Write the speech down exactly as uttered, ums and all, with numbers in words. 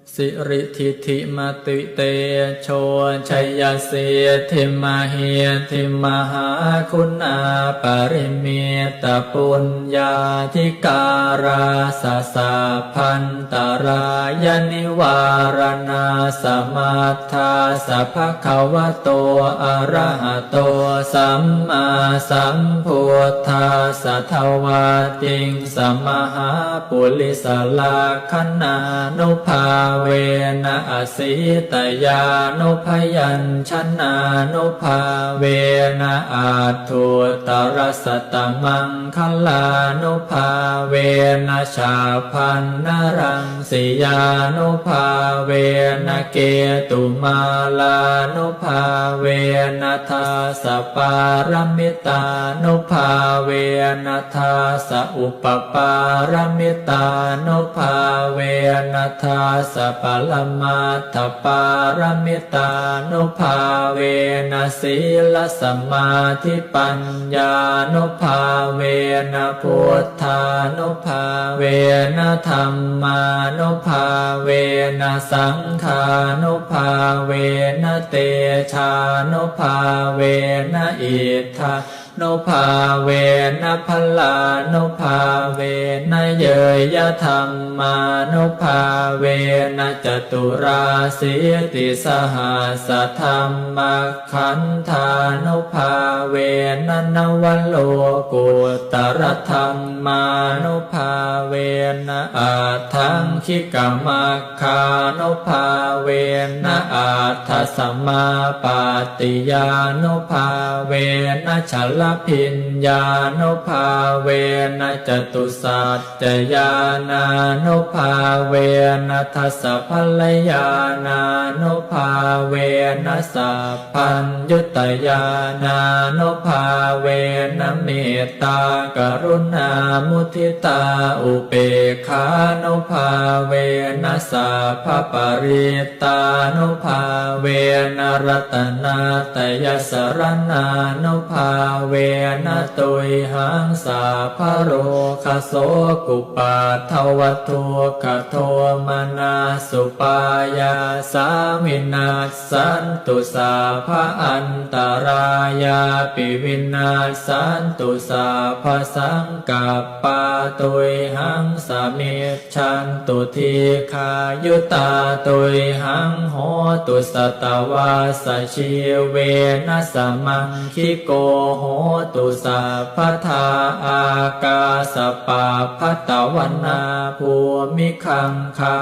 Siridhitimatitejojayasiddhimahiddhimahāguṇāparimita puññādhikārassa sabbantarāyanivāraṇasamatthassa bhagavato arahato sammāsambuddhassa dvattiṃsamahāpurisalakkhaṇānubhāvena asītyānubyañjanānubhāvena aṭṭhuttarasatamaṅgalānubhāvena chabbaṇṇaraṃsiyānubhāvena ketumālānubhāvena dasapāramitānubhāvena dasaupapāramitānubhāvena dasaparamatthapāramitānubhāvena sīlasamādhipaññānubhāvena buddhānubhāvena dhammānubhāvena saṅghānubhāvena tejānubhāvena iddhā nubhāvena balānubhāvena ñeyyadhammānubhāvena caturāsītisahassadhammakkhandhānubhāvena navalokuttaradhammānubhāvena aṭṭhaṅgikamag gānubhāvena aṭṭhasamāpattiyānubhāvena chaḷabhiññānubhāvena catusaccañāṇānubhāvena dasabalañāṇānubhāvena sab baññutañāṇānubhāvena mettākaruṇāmuditāupekkhānubhāvena sabbaparittānubhāvena ratanattayasaraṇānubhāvena tuyhaṃ sabbarogasokupaddavadukkhadomanassupāyāsā vinas santu sabbaantarāyāpi vinassantu sabbasaṅkappā tuyhaṃ samijjhantu dīghāyutā tuyhaṃ hotu satavassajīvena samaṅgiko hotu sabbadā. Ākāsapabbatavanabhūmigaṅgā